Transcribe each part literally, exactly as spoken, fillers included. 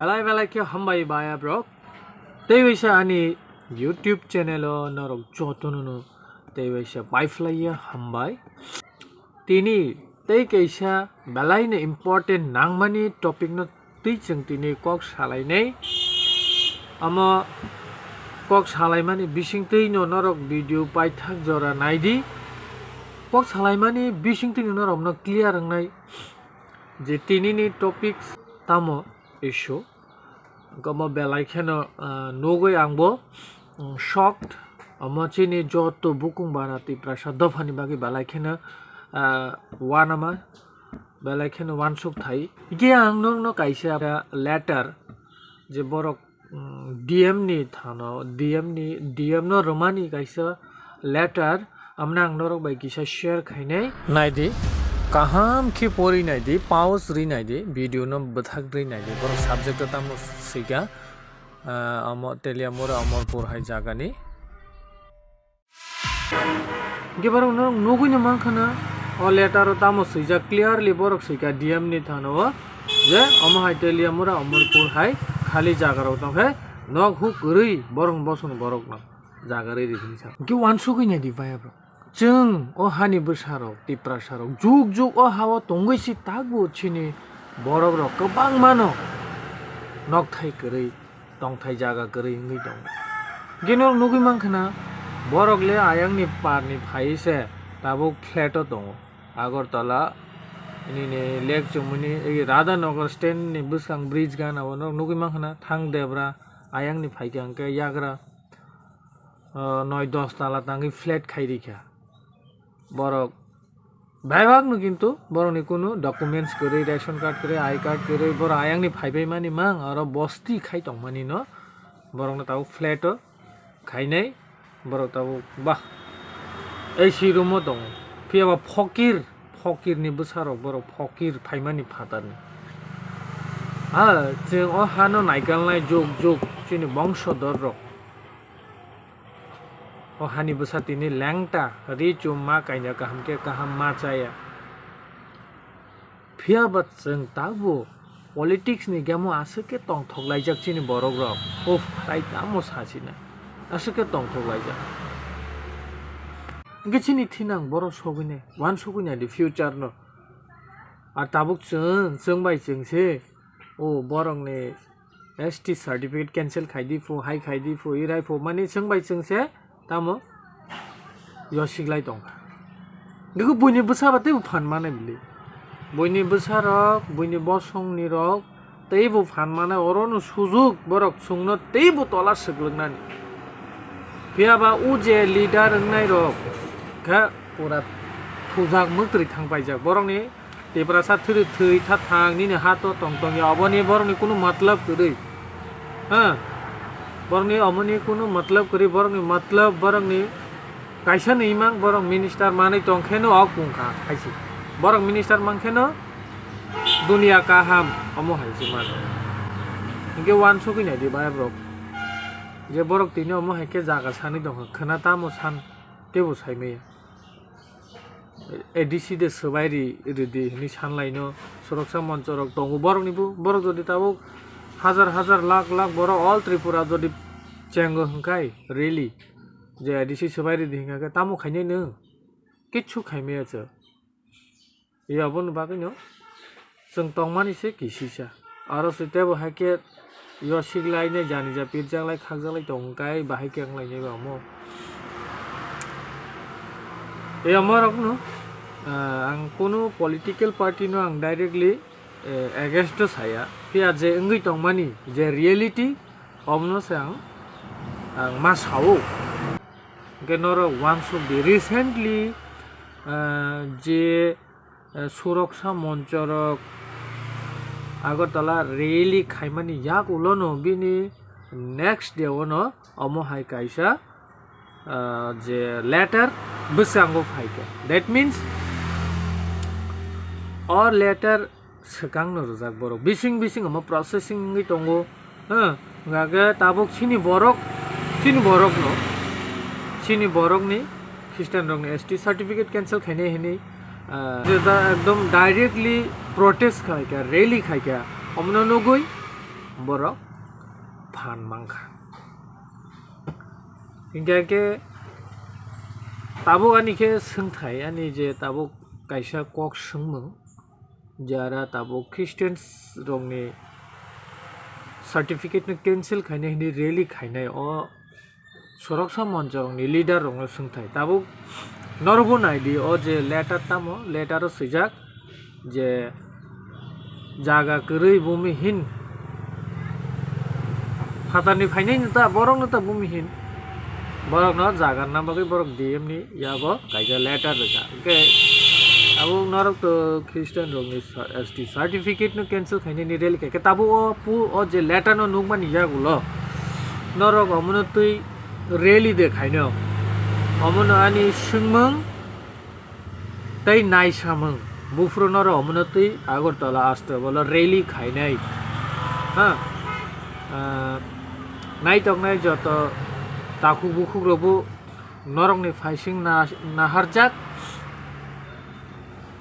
Belai belai khe hambai baya bro. Tei waisa ani YouTube channel o norok jotono no tei waisa bai phlaiya hambai. Tini tei kaisa belai no important nangmani topic no twi chwng tini kok salainai. Omo kok salaimani bisingtwi no norok video paithak jora naidi. Kok salaimani bisingtwi no norok no clear wngnai je tini ni topics tamo issue. Omo belai kheno, ah, nugwi angbo, mm, shocked. Omo chini joto bukung bara Tiprasa dophani bagwi belai kheno, ah, wanama, belai kheno wansuk thai. Hikhe ang nokno kaisa letter je borok, mm, D M ni thano, D M ni, D M no rwmani kaisa letter, amna ang norok bai kisa share khainai. Naidi, kaham khe pori naidi, pause ri naidi, video no bwthak ri naidi, borok subject o tamo swika, ah, amo Teliamura Amarpur hai jagani. Hingke borok no nugwi no mankha na, o letter o tamo swijak clearly borok swika D M ni thano o, je omo hai Teliamura Amarpur hai khali jaga rok tongkhe nok huk kwrwi borok bosong borok no jaga rwi rwi hinwi sa. Hingke wansugwi naidi baya bro. Chwng o hani bwsarok, Tiprasarok, juk juk o hao tongwi si takbo chini borokrok kwbangmano nokthai kwrwi, tongthai jaga kwrwi wngwi tongo. Hwnkhe norok nugwi mankha na, borok le ayangni parni phaiwi se tabuk flat o tongo. Agartala nini lake chumuni, ei Radhanagar stand ni bwskang bridge gana o norok nugwi mankha na, thang debra ayangni phaikha hwnkhe yagra. O, noi dos tala tangwi flat khai rikha. Borok bebak no kintu borok ni kunu documents kwrwi, ration card kwrwi, I card kwrwi, borok ayang ni phaibai mani mang, oro bosti khai tong mani no borok no tabuk flat o khainai, borok tabuk bah A C room o tongo. Phiya ba phokir, phokir ni bwsa rok borok phokir phaimani phatar ni. Ha, chwng o hano naikalnai juk juk chini bongsodor rok. O hani bwsa tini lengta, ri chum ma kainwi kaham khe kaham ma chaya. Phiya ba chwng tabuk politics ni game o aswk khe tongthok laijak chini borok rok. Uff, tai tamo sachina. Aswk khe tongthok laijak. Hwnkhe chini thinang borok sogwinai, wansugwi naidi future no. Ar tabuk chwng, chwng bai chwng se, o borok ni S T certificate cancel khai di phu, hai khai di phu, irai phu, mani chwng bai chwng se tamo yosiklai tongkha. Nukhu buini bwsa ba teibo phan manai bwlwi. Buini bwsa rok, buini bosong ni rok teibo phan manai, oro no sujuk borok chwngno teibo tola swklwk nani. Phiya ba o je leader wngnai rok khe pura thujak mwktwrwi thang paijak. Borok ni Tiprasa thwrwi thwi tha thang nini ha to tong tong ya, oboni borokni kunu matlab kwrwi. Ha? Borokni omoni kunu matlab kwrwi, borokni matlab borokni kaisa ni imang borok minister manwi tong khe no ok pung kha hai se. Borok minister man khe no dunia kaham omo hai se mano. Hingke wansugwi nai di bai borok. Je borok tini omo hai khe jaga sanwi tong kha, khwna tamo san teibo sai maya. A D C de swbai ri, ridi hinwi sanlaino, suraksa moncho rok tongo borokni bo, borok jodi tabuk hajar hajar lakh lakh borok all Tripura jodi chengo hwnkhe rally je A D C swbai ridi hwnkhe tamo khainai nwng? Kichu khaimaya chwng. Aboni bagwino chwng tongmani se kisisa. Aro se tebo hai khe yosiklai nai jani ja pirjaklai khakjaklai tong hwnkhe bahai khe wnglainai ba omo. Omo rokno, ah, ang kunu political party no ang directly, eh, against o saya. Phiya je wngwi tongmani je reality, omono se ang, ang ma sao. Hwnkhe norok wansuk di recently, ah, je eh, suraksa moncho rok Agartala rally khaimani yak ulo no bini next day o no omo hai kaisa, ah, je letter bwskango phaikha. That means o letter swkang no rwjak borok. Bising bising omo processing wngwi tongo. Ha, hwnkhe tabuk chini borok, chini borok no, chini borok ni Christian rok ni S T certificate cancel khainai hinwi, ah, je da ekdom directly protest khaikha, rally khaikha, omono nugwi borok phan mankha. Hinkhe khe tabuk ani khe swngthai, ani je tabuk kaisa kok swngmung, jara tabuk Christians rokni certificate no cancel khainai hinwi rally khainai o soroksa monchorokni leader rokno swngthai. Tabuk norokbo naidi, o je letter tamo, letter o swijak je jaga kwrwi bumiheen, phatarni phainai no ta, borokno ta bumiheen, borokno jaga rwna bagwi borok D M ni yago kaisa letter rwkha. Hwnkhe abo norok to Christian rokni sa-, S T certificate no cancel khainani rally khaikhe, tabuk o pu-, o je letter no nukmani yagulo norok omono twi rally de khaino, omono ani swngmung tei naisamung, buphuru norok omono twi Agartala Astabolo rally khainai. Ha? Ah, naitoknai joto takhuk bukhuk rokbo norokni phaising na-, naharjak.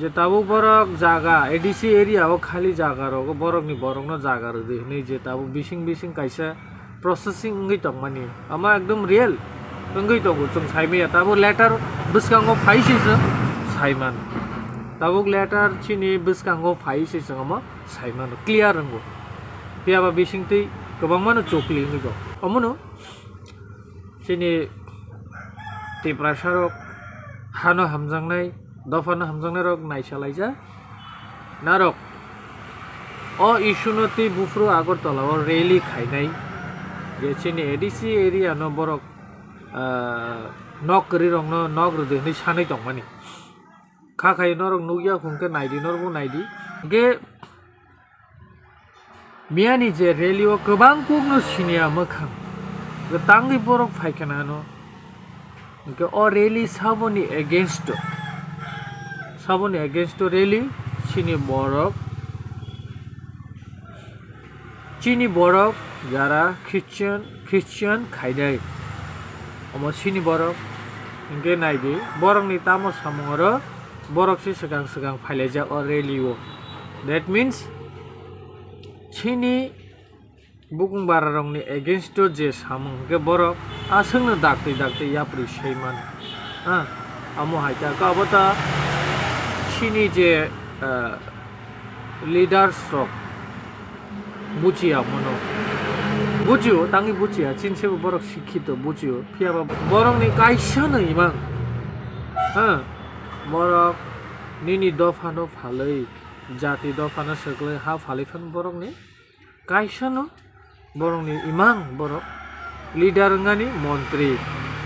Je tabuk borok jaga A D C area o khali jaga rogo borokni borokno jaga rwdi hinwi je tabuk bising bising kaisa processing wngwi tongmani, ama ekdom real wngwi tongo, chwng saimaya. Tabuk letter bwskango phai se chwng saiman, tabuk letter chini bwskango phai se chwng omo saiman clear wngo, phiyaba bisingtwi kwbangmano chokli wngwi tongo. Omono chini Tiprasa rok hano hamjaknai, dophano hamjaknai rok naisalaijak. Narok o issue no twi buphuru Agartala o rally khainai, je chini A D C area no borok, ah, nok kwrwi rokno nok rwdi hinwi sanwi tongmani. Kha khai norok nukya hwnkhe naidi, norokbo naidi. Hwnkhe miyani je rally o kwbang kukno siniya mwkhang, kwtangwi borok phaikha nano. Hwnkhe o rally saboni against o, saboni against o rally chini borok, chini borok jara Christian, Christian khainai, omo chini borok. Hwnkhe naidi, borokni tamo samung oro borok se swkang swkang phailaijak o rally o. That means, chini bukung bara rokni against o je samung hwnkhe borok aswkno daktwi daktwi yapri saiman. Ha, amo hai ta, abo ta chini je, ah, leaders rok bujiya mono. Bujio, tangwi bujiya, chini sebo borok sikhito bujio. Phiyaba borokni kaisa no imang. Ha, borok nini dophano phalwi, jati dophano swklwi ha phalwi phano borokni kaisa no borokni imang borok leader wngani, montri,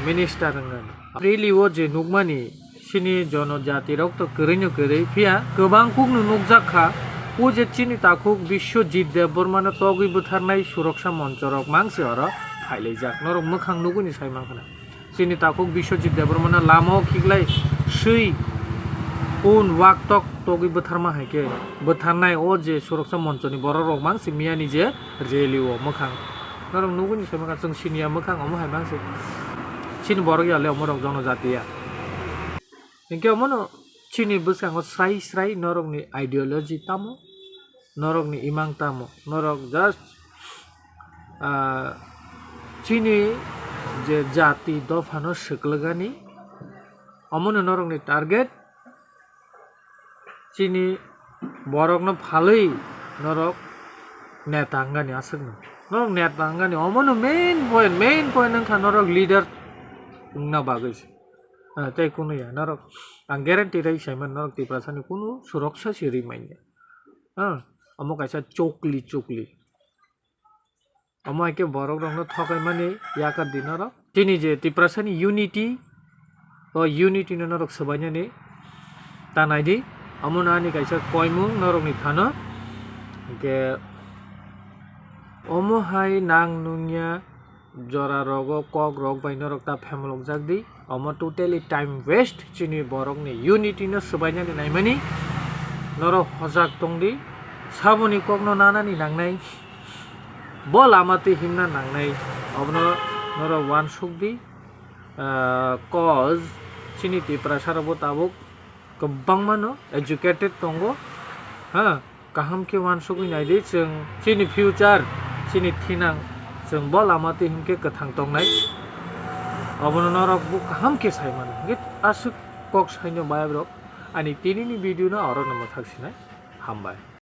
minister wngani. Rally o je nukmani, chini jonojatirok to kwrwino kwrwi, phiya kwbang kukno nukjak kha. O je chini takhuk Biswajit Debbarmano togwi bwtharnai Suraksa Monchorok mang se oro phailaijak. Norok mwkhang nugwini sai mankha na. Chini takhuk Biswajit Debbarmano lama o khiklai swi un wak tok togwi bwtharma hai khe bwtharnai o je Suraksa Monchoni borok rok mang se miyani je rally o mwkhang. Norok nugwini sai mankha chwng siniya mwkhang omo hai mang se. Chini borok ya le omo rok jonojatiya. Hinkhe omono chini bwskango srai srai norokni ideology tamo, norokni imang tamo, norok just, ah, chini je jati dophano swklwgani, omono norokni target, chini borokno phalwi norok neta wngani aswkno. Norok neta wngani, omono main point, main point wngkha norok leader wngna bagwi se. Ah, tei kunu ya, norok, ang guarantee rai saiman, norok Tiprasani kunu suroksa se ri manya. Ah, omo kaisa chokli chokli. Omo hai khe borok rokno thokai mani yakar di norok. Chini je Tiprasani unity, o unity no norok swbainani ta nai di. Omo no ani kaisa koimung norokni thano. Hwnkhe omo hai nang nungya jora rogo kok rok bai norok ta phemlok jak di. Omo totally time waste, chini borok ni unity no swbainani naimani norok hojak tong di. Saboni kok no nanani nangnai, bo lama twi himna nangnai, obono norok uansuk di. Ah, cause chini Tiprasa rok bo tabuk kwbangma no educated tongo, ha, kaham khe uansugwi nai di chwng chini future, chini thinang, chwng bo lama twi himkhe kwthang tongnai. Obono norok bo kaham khe sai mano. Hwnkhe aswk kok saino bayabrok ani tinini video no oro no mwthak sinai. Hambai.